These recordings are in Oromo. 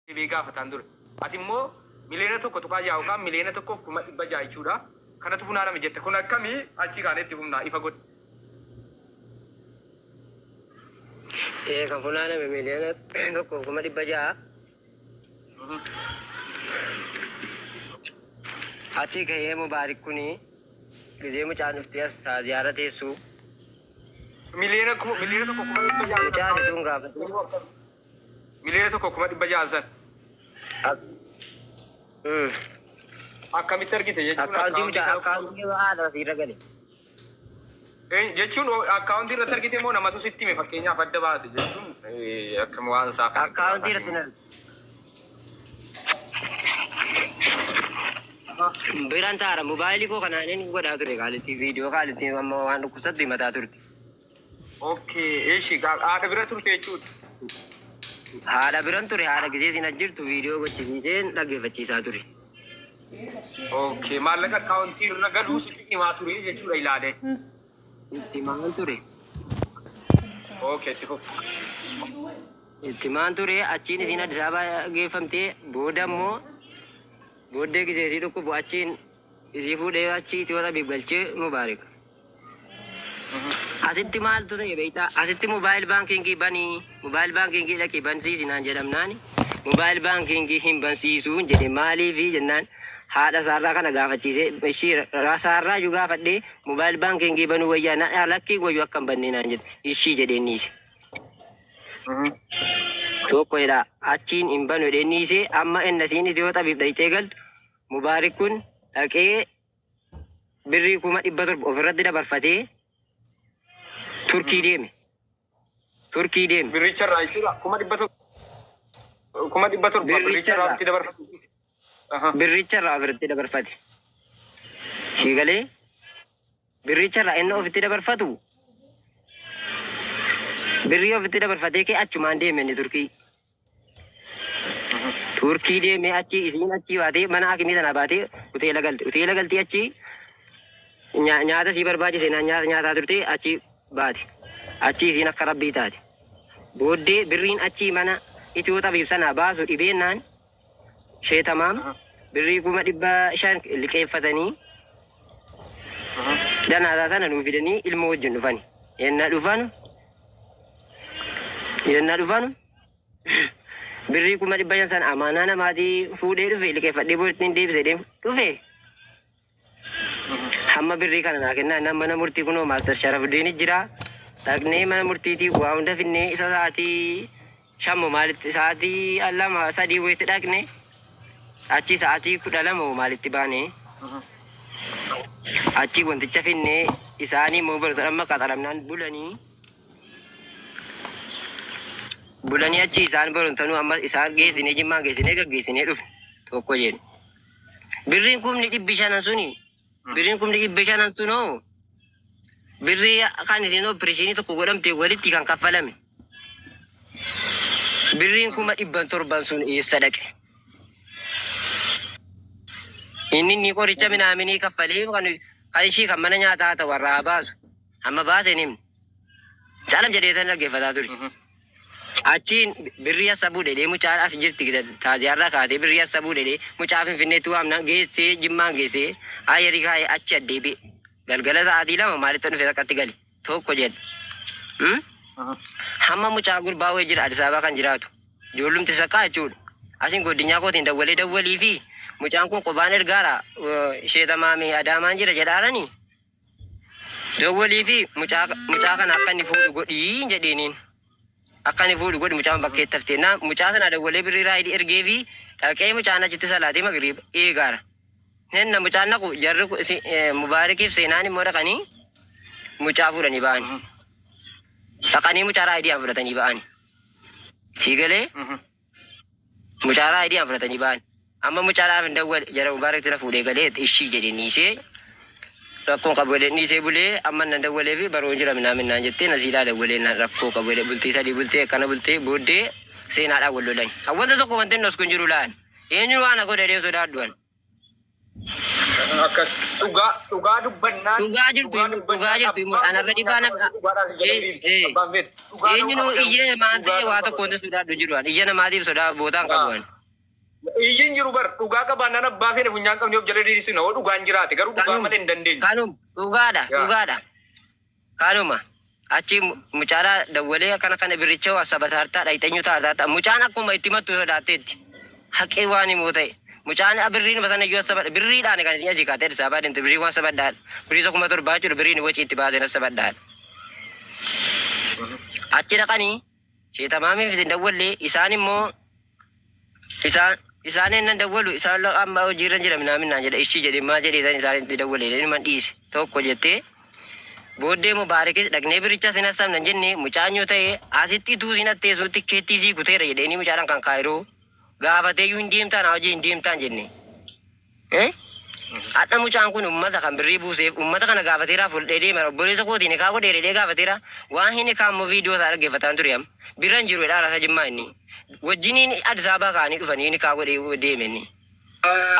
Deebi'ee gaafataan ture. Ati immoo 1.6 miliyoona yookaan 1,600,000 jechuudha. Kanatu funaaname jette. Kun akkamii achii kaanee itti fufnaa ifa godhi. Ee kan funaaname 1,600,000. Achii ka'ee Mubaarik kuni gizee mucaan dhuftee as taaziyaarra teessu 1,600,000 mucaa asituun gaafate. 1,600,000 san akkamitti argite jechuun Akkaawuntii akkaawuntii mucaa isaa akkaawuntii haadha asiirra gale. Jechuun akkaawuntii irratti argite moo namatu sitti hime fakkeenyaaf adda baase jechuun akkam waan isaa kana Akkaawuntii irratti hin argine. Biraan taara mobaayilii koo kanaan inni godhaa ture qaalitti viidiyoo qaalitti amma waan dhukkubsattu himataa turte. Okay, eshi haadha bira turte jechuudha. Haadha biran ture haadha gisee isin as jirtu viidiyoo gochisiiseen dhaggeeffachiisaa ture. Okay, maallaqa akkaawuntii irra galuu sitti himaa ture jechuudha ilaalee. Itti himaan ture. Okay, itti fufu. Itti himaan ture achiin isin Addis Ababaa geeffamtee booda immoo booddee gisee isii dhukkubu achiin isii fuudhee achi Itiyoo Xabiib galchee Mubaarik. Asitti maaltu ta'e beektaa? Asitti mobaayil baankingii banii, mobaayil baankingii dhaqii bansiisi naan jedhamnaan mobaayil baankingii hin bansiisuun jedhe maaliifi jennaan haadha isaarraa kana gaafachiisee ishii saarraa iyyuu gaafadhee mobaayil baankingii banuu wayyaa na lakkii wayyu akka hin bannee naan jedhe ishii jedheen dhiise. Tokko jedha achiin hin banu jedheen dhiise amma innasiin Itiyoo Xabiib dhaqxee galtu Mubaarik kun dhaqee birrii 700,000 ofirratti dabarfatee Turkii deeme. Turkii deeme. Birricha irraa jechuudha. 700,000 birricha irraa ofitti dabarfate. Birricha irraa ofirratti dabarfate. Sii galee birricha irraa inni ofitti dabarfatu birrii ofitti dabarfatee kee achumaan deeme inni Turkii. Turkii deemee achi isiin achii baatee mana hakimii sanaa baatee hoteela galte. Hoteela galtee achii nyaata sii barbaachise naan nyaata nyaataa turte achi baate. Achii isiin akka rabbii taate. Booddee birriin achii mana Itiyoo Xabiib sanaa baasu dhibeennaan sheetamaam birrii 500,000 liqeeffatanii danaataa sana nuu fidanii ilmoo wajjin dhufani. Yenna dhufanu yenna dhufanu birrii 500,000 sana amaanaa namaatii fuudhee dhufe liqeeffadhee booddee deebisee dhufe. Hamma birrii kana naa kennaa innaan mana murtii kunoo Maastar Sharafuddin jira. Dhaqnee mana murtiitii waa hunda finnee isa sa'aatii shan maalitti sa'aatii 2 3 wayitti dhaqne achi sa'aatii 12 maalitti baane achi wanticha finnee isaanii immoo bartoota amma qaxaramnaan bulanii bulanii achi isaan barumsanuu amma isaan geessinee Jimmaan geessinee gaggeessinee dhufne tokko jedhe. Birriin 500,000 suni birriin 500,000 sunoo birrii kan isin opereeshinii tokko godhamte walitti kan kaffalame. Birriin 700,000 sun eessa dhaqe? Inni inni qoricha minaaminii kaffalee kan ishii kan mana nyaataa ta'u warraa baasu. Amma baase hin himne. Caalam jedhee tan dhaggeeffataa ture. Achiin birrii asabuu dhedhee mucaa as jirti taaziyaarraa kaatee birrii asabuu dhedhee mucaa Finfinneetti waamna geessee Jimmaan geessee ayyarii kaayee achi addeebi'e. Galgala sa'aatii 2 maalitti dhufe takkatti gale tokko jedhe. Hamma mucaa gurbaa wayii jira Addis Ababaa kan jiraatu. Ijoollumti saqqaa jechuudha. Asin godinyaa kootiin dawwalee dawwalii fi mucaan kun qobaan ergaara sheetamaame Adaamaan jira jedhaarani. Dawwalii fi mucaa kana akka inni fuudhu godhii jedheeniin. Akka inni fuudhu godhi mucaan bakkeetti haftee. Na mucaa sana dawwalee birrii raayidii ergee fi dhaqee mucaan achitti salaatee magriiba eegaara. Nenna mucaan naqu jarri Mubaarikiif seenaan immoo dhaqanii mucaa fuudhanii ba'ani. Dhaqanii mucaa raayidii fudhatanii ba'ani. Sii galee mucaa raayidii fudhatanii ba'ani. Amma mucaadhaaf hin dawwale jara Mubaarikti na fuudhee galee ishii jedhee niisee rakkoon qabu jedhee niisee bulee amma nan dawwalee fi baroon jira minaamin naan jettee nasiidhaa dawwalee naan rakkoo qabu jedhee bultii 3 bultee akkana bultee booddee seenaadhaan wal lolani. Wanta tokko wanti inni osoo hin jiru laal. Eenyu waan godhe jedhee sodaadhu. Akkas dhugaa dhugaa dubbannaan Dhugaa jirtu dhugaa jirtu anarra dhibaa nama dhugaadhaan si jala hiriirti abbaan feete. Dhugaa ta'uu eenyunuu qaba garuu iyya maal dhugaa ta'e ta'uu waa qaba tokko garuu. wanti sodaadhu jiru iyya namaatiif sodaa bootaan qabu. Iyyiin jiru bar dhugaa qabaannaan abbaa feene funyaan qabne of jala diriirsina hoo dhugaan jiraate garuu dhugaa Kanuma. malee hin dandeenyu. Kanuma dhugaadha Yaa. dhugaadha. Kanuma achi mucaadhaa dawwalee akkana kana birricha asaba taartaa dhayxeenyu taartaa mucaan akkuma itti mattu sodaatteetti haqee waan himu ta'e mucaan birriin sana iyyuu asaba birriidhaan kan isin asii kaatee Addis Ababaa deemte birrii waan sabadhaadha birrii isa 7,000 jechuudha birriin wacii itti baaseen asabadhaadha. Achi dhaqanii sheetamaamiif isin dawwallee isaan immoo isaan ennan dawwalu isaan amma hojiirra jira minaamin naan jedha ishii jedhe maal jedhe isaan itti dawwalee inuman dhiise tokko jettee booddee mubaarikis dhaqnee biricha sin hassaabnan jenne mucaan yoo ta'e asitti utuu sin atteessutti keettii sii kuteera jedheeni mucaadhaan kan kaayiroo gaafateeyyuu hin deemtaan haa hojii hin deemtaan jenne. Hadha mucaan kun ummata kan birrii buuseef ummata kana gaafateera fuudhee deema obboleessa kootiin hikaa godheera jedhee gaafateera waan hin hikaa immoo viidiyoo isaa dhaggeeffataan ture amma bira hin jiru jedhaa rasa jimmaa inni wajjiniin Addis Ababaa ka'anii dhufanii hikaa godhee deeme inni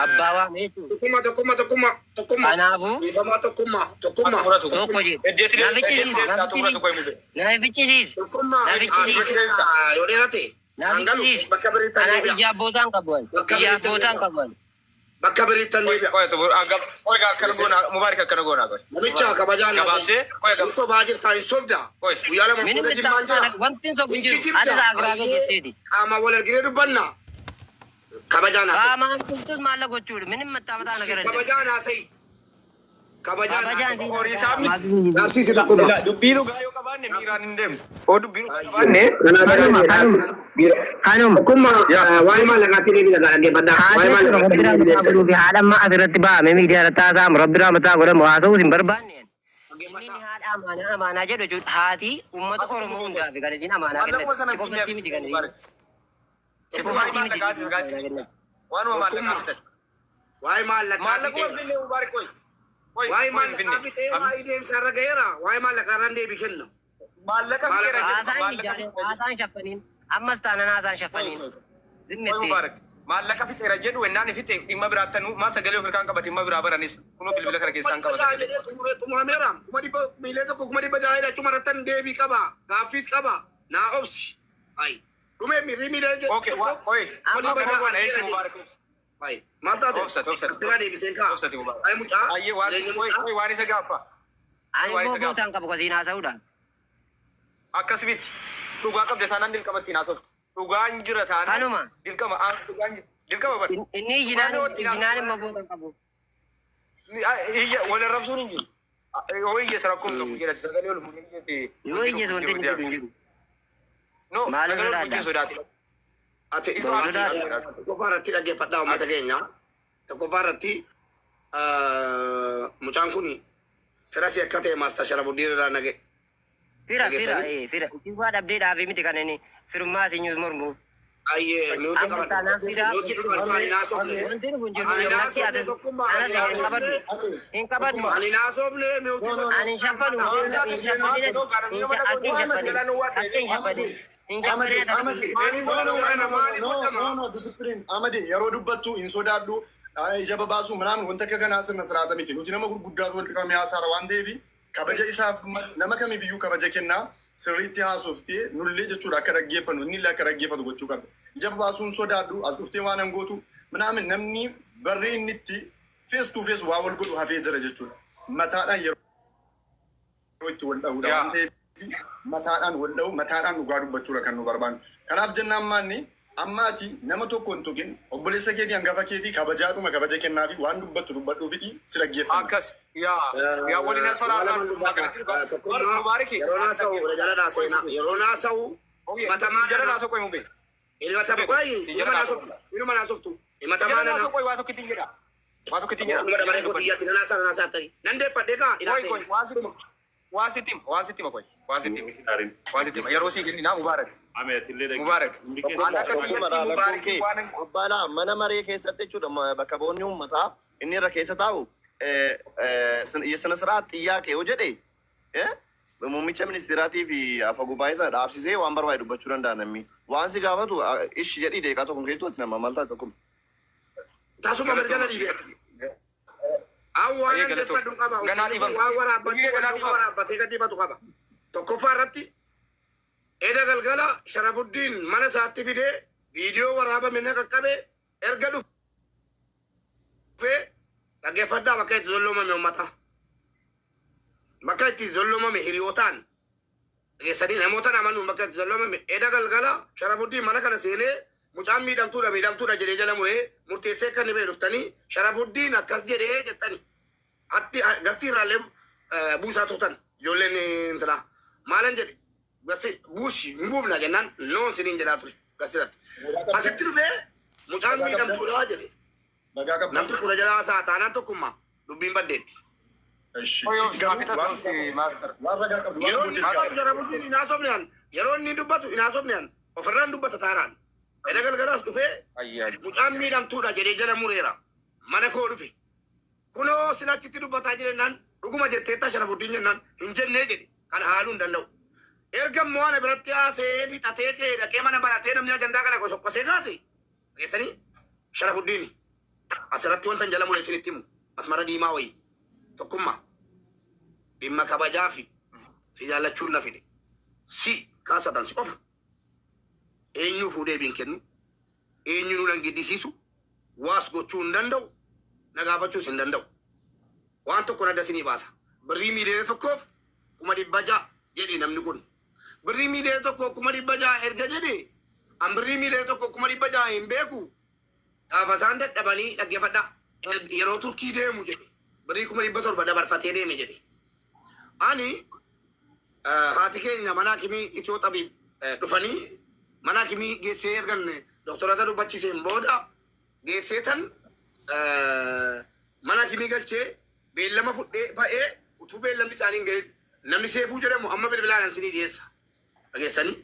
abbaa waame jechuudha. Tokkummaa tokkummaa tokkummaa tokkummaa. Kanaafuu Dhiifamaa tokkummaa tokkummaa. Muratu. tokko jedhe Eddeetti na deebita fichisiise eddeetti na deebita xumuratu fichisiise qoy mube. na fichisiise Tokkummaa. na fichisiise. Yoo dheerate. Na Naan galu fichisiise. bakka biriittan Ana deebi'a. ija abbootaan qabu ani. Bakka Ija biriittan abbootaan deebi'a. qabu ani. Bakka biriittan Qoy deebi'a. qoy xumur qoy akkana goona mubaarik akkana goona qoy. Namicha kabajaa Gabaabsee qoy Hin sobaa jirta hin sobda. Qoy. Guyyaa lama Minim booda jimmaan jira. wanti hin sobu Hin jiru. kijibda. Ani isaa biraa jetteeti. Qaama wal arginee dubbanna. Kabajaan haasa'e. Qaamaan tumtus maalla gochuudha. Minim mattaamataa na gara. Kabajaan haasa'e. Kabajaan Kabajaan haasa'e. Horii isaa miti. Dhaabsiisi tokkummaa. Dubbii dhugaa yoo qabaanne miiraan hin deemnu. Hoo dubbii dhugaa qabaanne Kanuma. Kanuma. Tokkummaa waa'ee maallaqaatii deebii dhagaa dhaggeeffadhaa. Waa'ee Haadha maallaqaatii rabbi deebii rahmataa deebisa. godhuu fi haadha ammaa asirratti ba'ame miidiyaa irratti haasa'amu rabbi rahmataa godhamu haasa'uus hin barbaanne. Inni haadha amaanaa amaanaa jedhu jechuudha. Haati uummata Oromoo hundaaf kan isiin amaanaa maallaquma kennate. sana Si qofatti miti kan isiin. mubaarik. Si Situ waa'ee qofatti miti maallaqaati kan sagaati. isiin kennate. Waanuma maallaqaa bitate. Waa'ee maallaqaa Maallaquma fixee. finne mubaarik qoy. Qoy Waa'ee qoy maallaqaa finne. fixee waa'ee deemsa irra ga'eera. Waa'ee maallaqaa irraan deebii kenna. Maallaqa fixeera jedhu Haasaan maallaqa ijaaree fixeera jedhu. haasaan shaffaniin ammas taanaan haasaan Qoy shaffaniin. qoy. Qoy Zimmettee. mubaarik. Maallaqa fixeera jedhu ennaan fixe dhimma biraattanuu maal sagalee ofirkaan qaba dhimma biraa baranis kunoo bilbila kana keessaan qaba sagalee. Xumurameera. 100,000,000 1,600 achuma irrattan deebii qaba. Gaaffiis qaba. Naa obsi. Ayi. Dhumee mirrii miilee jedhu. Okay, waa qoy. Kuma dhibba Akkana ja'a goona eessi argeera jedhu. mubaarik. Ayi. Maal taate? Obsate obsate. Bira deebiseen kaa. Obsate mubaarik. Ayi mucaa. Ayyee waan Jireenya qoy mucaa. qoy waan isa gaaffa. Ani Waan immoo isa gaaffa. bootaan qabu kasiin haasa'uudhaan. Akkas miti. Dhugaa qabda taanaan dirqama ittiin haasoftu. Dhugaan jira taanaan Kanuma. dirqama dhugaan dirqama bar. Inni Dhugaan ijinaan yoo ittiin ijinaan immoo bootaan qabu. Iyya wal arrabsuun hin jiru. Yoo iyya sarakkoon qabu jedha sagalee ol fuudhee iyya Yoo iyyees wanti inni jedhu hin jiru. No Maal sagalee ol sodaadha? fuudhee sodaate. Ati Isa waan sodaate. tokkoffaa irratti dhaggeeffadhaa uummata keenya. Tokkoffaa irratti mucaan kun firasii akka ta'e maastar Sharafuddin irraa nage. Fira fira Dhageessanii? fira isin waa dhabdee dhaabee miti kan inni firummaa isin mormuuf. Ayyee nuti Amma qabadhu. taanaan fira Nuti qabadhu. Ani naasofne. wanti nu kun jiru Ani natti naasofne ati tokkummaa. anas Ani hin qabadhu naasofne. hin qabadhu Ani naasofne nuti ani hin shaffanu hin shaffanin akka hin shaffanin akka hin shaffanin hin shaffanin ati No, no, discipline. Amade, yeroo dubbattu hin sodaadhu, ija babaasu ምናምን wanta akka kanaa sirna siraata miti. Nuti nama gurguddaatu walitti qabamee haasaara waan ta'eef kabaja isaaf nama kamiifiyyuu kabaja kennaa sirriitti haasoftee nullee jechuudha akka dhaggeeffannu inni illee akka dhaggeeffatu gochuu qabda. Ija babaasuun sodaadhu as dhuftee waan hangootu ምናምን namni barree inni itti face to face waa wal godhu hafee jira jechuudha. Mataadhaan yeroo itti wal dha'uudha waan ta'eef mataadhaan wal dha'u mataadhaan dhugaa dubbachuudha kan nu barbaannu. Kanaaf jennaan maanni ammaati nama tokko hin tuqin obboleessa keetii hangafa keetii kabajaadhuma kabaja kennaafi waan dubbattu dubbadhuufiti si dhaggeeffanna. Akkas yaa yaa waliin soraadhaan Tokkummaa mubaarik. yeroo naasa'u jala naasa'ina. Yeroo naasa'u himatamaa Jala naasoo qoy mubee. Himatamaa Jala naasoo. inuma naasoftu. Jala Himatamaa naasoo qoy waa tokkitti hin jedha. Waa tokkitti hin jedha. Nama dabaree kotiyyaatti nan haasaa nan haasaa ta'e. Nan deeffadhee kaa Qoy qoy waan sitti waan sitti waan sitti qoy waan sitti waan sitti yeroo sii kenninaa mubaarak. Mubaarak. Waan akka kiyyatti mubaarak waan Abbaadha mana maree keessatti jechuudha bakka bu'oonni uummataa inni irra keessa taa'u የስነ ስርዓት ጥያቄ yoo jedhe muummicha ministeeraatii fi afa gubbaa isa dhaabsisee waan barbaade dubbachuu danda'a namni. Waan si gaafatu ishi jedhii deeqaa tokko keetu ati nama maal taate tokko. Tasuma mirga na dhiibee. An waan Ayyee galatoo. deeffadhu qaba. Ganaa dhiibama. Waan waraabbachuu Ganaa waan dhiibama. waraabbatee gadi dhiibatu qaba. Tokkoffaa irratti eda galgala Sharafuddin mana isaatti fidee viidiyoo waraabame na qaqqabe. Erga dhufee dhaggeeffadhaa bakka itti zolloomame uummata. Bakka itti zolloomame hiriyootaan dhageessanii namoota amanuun bakka itti zolloomame eda galgala Sharafuddin mana kana seenee mucaan miidhamtuudha miidhamtuudha jedhee jala muree murteessee akka inni ba'e dhuftanii Sharafuddin akkas jedhee jettani. Atti gastii irraallee buusaa turtan ijoolleen intalaa. Maalan jedhe gasti buusi hin buufna jennaan noon siniin jedhaa ture gastii irratti. Asitti dhufee mucaan miidhamtuudha jedhe. Nagaa qabda. Namni kudha jalaa isaa taanaan tokkummaa dubbiin baddeetti. Ishi. Yoo Garuu fixatu master. waan ragaa qabdu waan Yeroo inni booddee si dubbatu gaafata. Sharafuddin hin haasofne yeroo inni dubbatu hin haasofne ofirraan dubbata taanaan. Eda galgalaas dhufee Ayyaa. mucaan miidhamtuudha jedhee jala mureera. Mana koo dhufe. Kunoo silachitti dubbataa jirennaan dhuguma jetteetta Sharafuddin jennaan hin jennee jedhe kana haaluu hin danda'u. Erga immoo ana biratti haasee fixatee kee dhaqee mana baratee namni ajandaa kana qosoqqosee kaase dhageessanii Sharafuddin asirratti wanta hin jala muree isinitti himu masmara diimaa wayii tokkummaa dhimma kabajaa fi si jaallachuun na fide si kaasatan si qofa eenyuu fuudhee biin kennu eenyu nu nan giddisiisu waas gochuu hin danda'u na gaafachuus hin danda'u. Waan tokko adda isinii baasa. Birrii 1,600,000 jedhe namni kun. Birrii 1,600,000 erga jedhe an birrii 1,600,000 hin beeku. Gaafa isaan dadhabanii dhaggeeffadhaa. Yeroo Turkii deemu jedhe birrii 700,000 dabarfatee deeme jedhe. Ani haati keenya mana hakimii Itiyoo Xabiib dhufanii mana hakimii geessee ergan doktorata dubbachiseen booda geessee tan mana hakimii galchee beellama fudhee ba'ee utuu beellamni isaanii hin gahin namni Seefuu jedhamu amma bilbilaan isinii dhiyeessa. Dhageessanii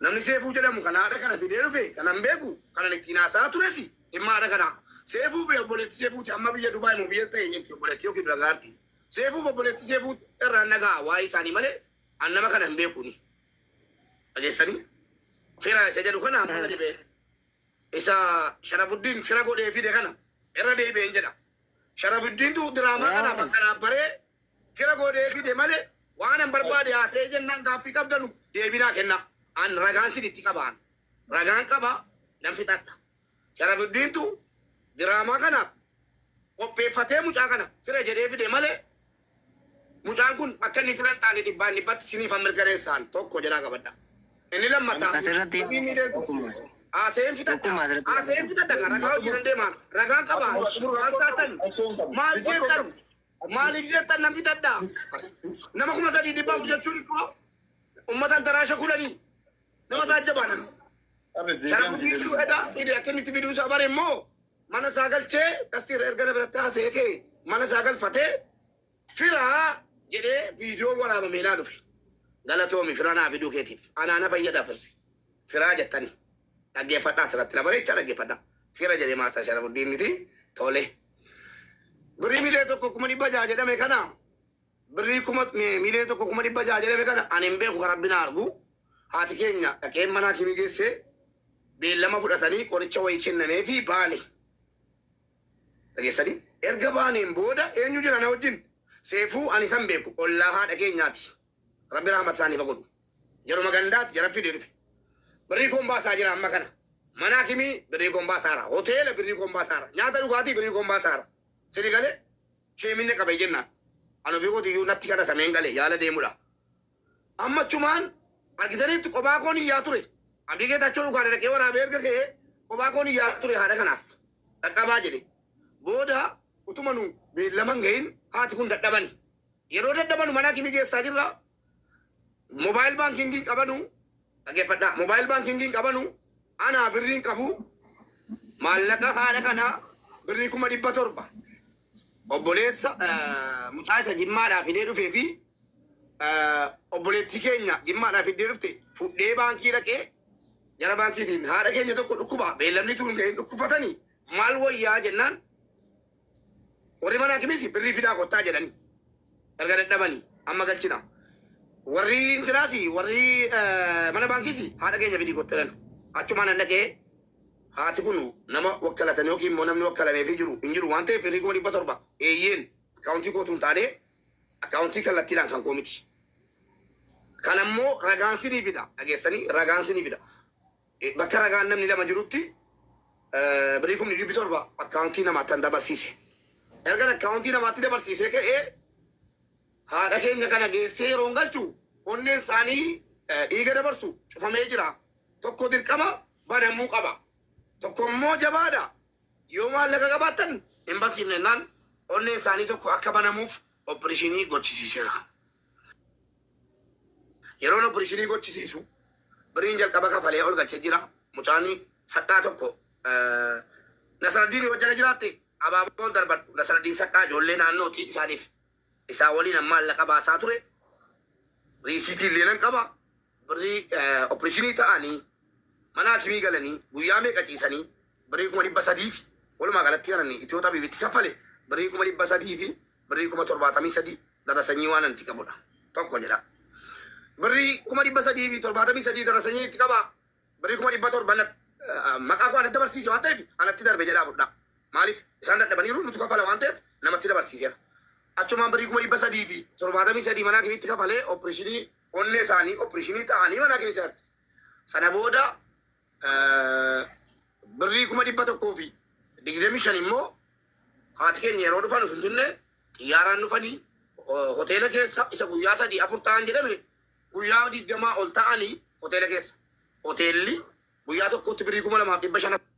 namni Seefuu jedhamu kan haadha kana fidee dhufe kanan beeku kanan ittiin haasa'aa tures dhimma haadha kanaa. Seefuu fi obboleettii Seefuuti amma biyya Dubaay moo biyya ta'e jetti obboleettii yookiin dhagaatti. Seefuu fi obboleettii Seefuu irraan nagaa waa'ee isaanii malee an nama kana hin beekuuni. Dhageessanii fira isa jedhu kana amma gadi ba'e. Isa Sharafuddin fira godhee fide kana irra deebi'een jedha. Sharafuddintu diraamaa kana bakka dhaabbaree fira godhee fide malee waan an barbaade haasa'ee jennaan gaaffii qabdanu deebinaa kenna. An ragaan siditti qabaan. Ragaan qaba nan fixadha. Sharafuddintu diraamaa kanaaf qopheeffatee mucaa kana fira jedhee fide malee mucaan kun akka inni fira hin taane dhibbaan dhibbatti siniif mirkaneessaan tokko jedhaa qabadha. Inni lammataa Asirratti birrii miiliyoona tokkummaa. Haasa'een fixadha. Tokkummaa asirratti. Haasa'een fixadha kan ragaa hojii nan deemaan. Ragaan qaba. Maal taatan? Maal jettan? Maaliif jettan nan fixadha? Nama 3,400 jechuun ikkoo uummata daraasha kudhanii nama taajjabaa nama. Sharafuddin eda fide akka inni itti fiduu isaa bare immoo mana isaa galchee gastiirra erga na biratti haasa'ee kee mana isaa galfatee firaa jedhee viidiyoo waraabamee naa dhufe. Galatoomi fira naa fiduu keetiif. Anaa na fayyada firri. Firaa jettani. Dhaggeeffadhaa asirratti na bareechaa dhaggeeffadhaa. Fira jedhee maastar Sharafuddin miti tole. Birrii 1,600,000 jedhame kana birrii 1,600,000 jedhame kana ani hin beeku kan rabbi na argu. Haati keenya dhaqeen mana hakimii geessee beellama fudhatanii qoricha wayii kennamee fi baane. Dhageessanii erga baaneen booda eenyu jira na wajjin Seefuu ani san beeku ollaa haadha keenyaati. Rabbi rahmat isaaniif haa godhu. Yeruma gandaati jara fidee dhufe. Birrii koon baasaa jira amma kana. Mana hakimii birrii koon baasaara. Hoteela birrii koon baasaara. Nyaata dhugaatii birrii koon baasaara. Sidi galee sheeminne qabee jennaan. Ani ofii kootiyyuu natti kadhatameen galee yaala deemudha. Amma chumaan argitaniitti kophaa koon iyyaa ture. Abdii Geetaachoo dhugaa dhaqee waraabee erga ka'ee kophaa koon iyyaa ture haadha kanaaf. Dhaqqabaa jedhe. Booda utuma nu beellama hin gahin haati kun dadhabani. Yeroo dadhabanu mana hakimii geessaa jirra. Mobile baankingii qabanu dhaggeeffadhaa. Mobile baankingii qabanu anaa birriin qabu maallaqa haadha kanaa birrii 700,000. Obboleessa mucaa isa jimmaadhaa fidee dhufee fi obboleettii keenya jimmaadhaa fidee dhufte fudhee baankii dhaqee jara baankiitiin haadha keenya tokko dhukkuba beellamni tun ga'een dhukkufatanii maal wayyaa jennaan warri mana hakimis birrii fidaa kottaa jedhanii erga dadhabanii amma galchina. Warri intiraasi warri mana baankiis haadha keenya fidii kottaa jedhan achumaan an dhaqee haati kun nama wakkalatan yookiin immoo namni wakkalameefii jiru hin jiru waan ta'eef birrii 700,000 eeyyeen akkaawuntii kootuun taanee akkaawuntii kallattiidhaan kan koo miti. Kan ammoo ragaan sinii fida dhageessanii ragaan sinii fida. Bakka ragaan namni lama jirutti Birrii 700,000 akkaawuntii namaatti an dabarsiise. Erga akkaawuntii namaatti dabarsiisee ka'ee haadha keenya kana geessee yeroo hin galchu onneen isaanii dhiiga dabarsu cufamee jira. Tokko dirqama banamuu qaba. Tokko immoo jabaadha. Yoo maallaqa qabaattan hin barsiifne jennaan onneen isaanii tokko akka banamuuf opereeshinii gochisiiseera. Yeroon opereeshinii gochisiisu biriin jalqaba kafalee ol galchee jira. Mucaan saqqaa tokko Nasraddiin yoo jala jiraatte abaaboon darbadhu. Nasraddiin saqqaa ijoollee naannooti isaaniif. Isaa waliin amma maallaqa baasaa ture. Riisiitii illee nan qaba. Birrii opereeshinii ta'anii mana hakimii galanii guyyaa meeqa ciisanii birrii 300,000 fi walumaa galatti kanan Itiyoo Xabiibitti kaffale birrii 300,000 fi birrii 73,000 darasanyii waan anti qabudha. Tokko jedha. Birrii 373,000 darasanyii itti qaba. Birrii 700,000 maqaa koo anatti dabarsiise waan ta'eef anatti darbe jedhaa fudhaa. Maaliif isaan dadhabaniiru nutu kafala waan ta'eef namatti dabarsiiseera. Achumaan birrii 373,000 mana hakimiitti kafalee opereeshinii onnee isaanii opereeshinii ta'anii mana hakimii isaatti. Sana booda birrii 125,000 immoo haati keenya yeroo dhufan Finfinnee xiyyaaraan dhufanii hoteela keessa isa guyyaa 3 4 ta'an jedhame guyyaa 20 ol ta'anii hoteela keessa. Hoteelli guyyaa tokkotti birrii 2,500.